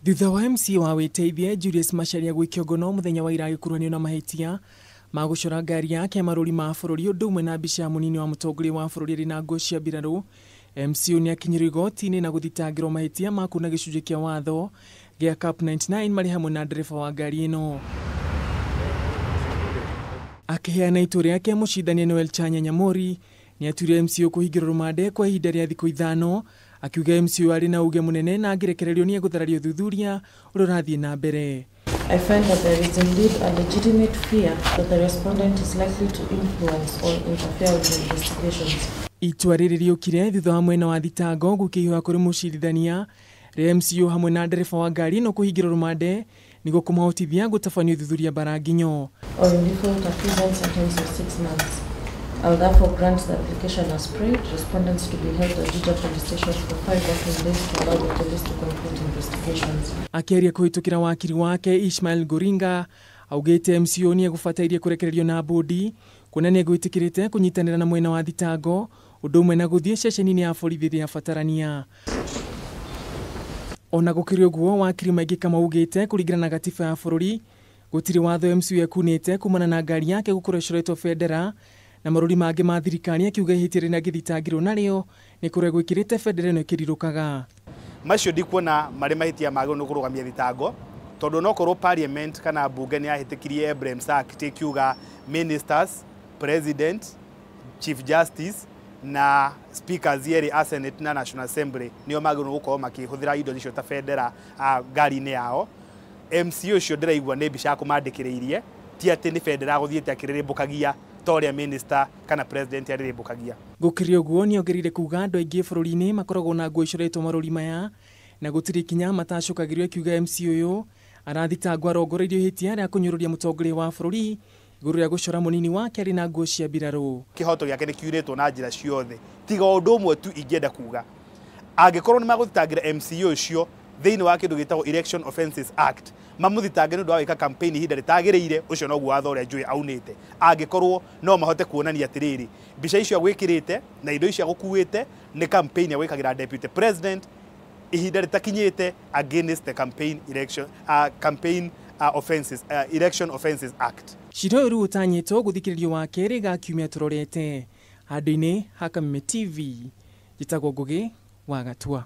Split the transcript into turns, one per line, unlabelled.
Thutha wa MCA wa Wĩteithie Julius Macharia gwĩkio ngono mũthenya wa ira agĩkuruhanio na mahĩtia ma gũcora ngari yake marũri ma bũrũri ũndũ ũmwe na mbica ya mũnini wa mũtongoria wa bũrũri arĩ na nguo cia mbirarũ, MCA nĩakinyĩrio igoti-inĩ na gũthitangĩrwo mahĩtia ma kuna gĩcunjĩ kĩa watho gĩa CAP 99 marĩ hamwe na ndereba wa ngari ĩno. Akĩheana itua rĩake, mũcindania Noel Chanya Nyamori nĩatuire MCA kũhingĩrwo rũmande kwa ihinda rĩa thikũ 5, akiuga MCA arĩ na uge mũnene na angĩrekererio nĩegũthararia ũthuthuria ũrĩa ũrathiĩ na mbere.
I find that there is indeed a legitimate fear that the respondent is likely to influence or interfere with the investigations.
Itua rĩrĩ rĩũkire thutha wa mwena wa thitango gũkĩihũra kũrĩ mũcirithania rĩa MCU hamwe na ndereba wa ngari ĩno kũhingĩrwo rũmande nĩguo kũmahotithia gũtabania ũthuthuria Mbaranginyo.
Or in default a prison sentence of 6 months. I will therefore grant the application as prayed, respondents to be held at Juja Police Station for 5 working days to allow the police to complete investigations.
Akĩaria kũhĩtũkĩra wakiri wake Ishmael Goringa augĩte MCU nĩegũbatairie kũrekererio na bũndi kuona nĩegwĩtĩkĩrĩte kũnyitanĩra na mwena wa thitango ũndũ ũmwe na gũthiĩ ceceni-inĩ ya borithi rĩrĩa batarania. Ona gũkĩrĩ ũguo, wakiri Maingĩ Kamau augĩte kũringana na gatiba ya bũrũri gũtirĩ watho MCU ekunĩte kumana na ngari yake gũkorwo ĩcoretwo bendera na marũri mangĩ ma thirikari, akiuga ihĩtia rĩrĩa angĩthitangĩrwo narĩo nĩ kũrĩa gwĩkĩrĩte bendera ĩno ĩkĩrirũkaga.
Macio ndikuona marĩ mahĩtia magĩrĩirwo nĩ kũrũgamia thitango, tondũ onokorwo parliament kana mbunge nĩ yahĩtũkirie Emblems Act ĩkiuga ministers, president, chief justice na speakers erĩ a Senate na National Assembly nĩo magĩrĩirwo gũkorwo makĩhũthĩra indo icio ta bendera ngari-inĩ yao. MCA ũcio ndĩraigua nĩ mbica akũmandĩkĩrĩirie, ti atĩ nĩ bendera agũthiĩte akĩrĩrĩmbũkagia ta ũrĩa minister kana president arĩrĩmbũkagia.
Gũkĩrĩ ũguo, nĩongereire kuga andũ aingĩ bũrũri-inĩ makoragwo na nguo icoretwo marũri maya na gũtirĩ kinya matacũkagĩrio, akiuga MCA ũyũ arathitangwo arongoreirio ihĩtia rĩa kũnyũrũria mũtongoria wa bũrũri igũrũ rĩa gũcora mũnini wake arĩ na nguo cia mbirarũ.
Kĩhoto gĩake nĩ kiurĩtwo na njĩra ciothe, tiga ũndũ ũmwe tu ingĩenda kuga, angĩkorwo nĩ magũthitangĩra MCA ũcio thĩinĩ wa kĩndũ gĩtagwo Election Offences Act, mamũthitange nĩ ũndũ wa gwĩka campaign ihinda rĩtagĩrĩire, ũcio noguo watho ũrĩa njũĩ aunĩte. Angĩkorwo no mahote kuonania atĩrĩrĩ, mbica icio agwĩkĩrĩte na indo icio agũkuĩte nĩ campaign ya gwĩkagĩra deputy president ihinda rĩtakinyĩte against the campaign election, campaign offences, Election Offences Act.
Cira ũyũ rĩu ũtanyĩtwo gũthikĩrĩrio wa kerĩ ga kiumia tũrorete. Handũ-inĩ ha Kameme TV, njĩtagwo Ngũgĩ wa Gatua.